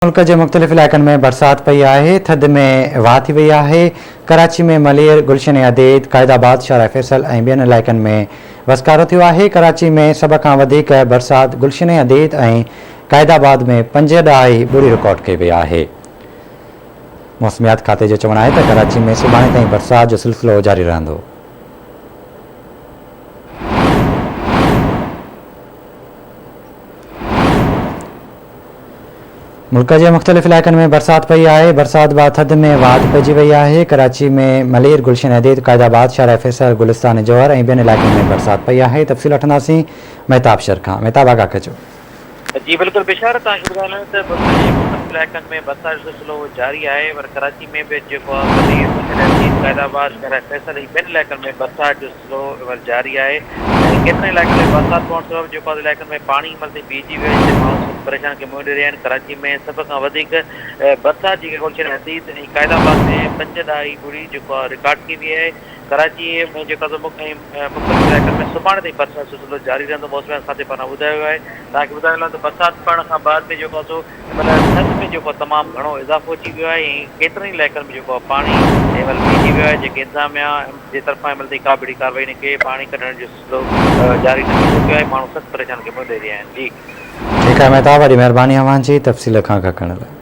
ملڪ جي مختلف علائقن ۾ برسات پئي آهي، ٿڌ ۾ واهه ٿي وئي آهي، ڪراچي ۾ ملير، گلشن عديد، قائد آباد، شارع فيصل ۽ ٻين علائقن ۾ وسڪارو ٿيو آهي، ڪراچي ۾ سڀ کان وڌيڪ برسات گلشن عديد ۽ قائد آباد ۾ پنج ڏهائي ٻڙي رڪارڊ ڪئي وئي آهي. موسميات کاتي جو چوڻ آهي ته ڪراچي ۾ سڀاڻي تائين برسات جو سلسلو جاري رهندو. ملڪ جي مختلف علائقن ۾ برسات پئي آهي، برسات بعد ٿڌ ۾ واڌ پئجي وئي آهي، ڪراچي ۾ ملير، گلشن حديد، قائد آباد، شارع فيصل، گلستان جوهر ۽ ٻين علائقن ۾ برسات پئي آهي، تفصيل وٺنداسين مهتاب شر کان، مهتاب آگاهه ڪجو. جي بلڪل بشارت توهان کي ٻڌايان ته ملڪ جي مختلف علائقن ۾ برسات جو سلسلو جاري آهي پر ڪراچي ۾ به جيڪو آهي ملير، گلشن حديد، قائد آباد، شارع فيصل ۽ ٻين علائقن ۾ برسات جو سلسلو مهل جاري آهي ۽ ڪيترن علائقن ۾ برسات پوڻ سبب جيڪو آهي علائقن ۾ پاڻي مهل تائين بيهجي ويو آهي جتي ماڻهو سخت پريشاني کي منهن ڏئي رهيا آهن ڪراچي ۾ سڀ کان وڌيڪ برسات جيڪا گلشن حديد ۽ قائد آباد ۾ پنج ڏهائي ٻڙي جيڪو آهي رڪارڊ ٿي وئي آهي ڪراچي ۾ جيڪو آهي مختلف علائقن ۾ سڀاڻي تائين برسات جو سلسلو جاري رهندو موسميات کاتي پاران ٻڌايو ويو آهي توهان کي ٻڌايو وڃان ته برسات پوڻ کان بعد ۾ جيڪو آهي سو هن مهل ٿڌ ۾ جيڪو تمام گهڻو اضافو اچي ويو آهي ۽ ڪيترن ئي علائقن ۾ جيڪو پاڻي هن مهل بيهجي ويو آهي جيڪي انتظاميا جي طرفان هن مهل تائين ڪا به اهڙي ڪارروائي نه ڪئي پاڻي ڪڍڻ جو سلسلو جاري نه ٿي سگهيو آهي ماڻهو سخت پريشانين کي منهن ڏئي رهيا آهن جي. ٺيڪ آهي مهتاب وڏي مهرباني اوهان جي تفصيل کان آگاهه ڪرڻ لاء.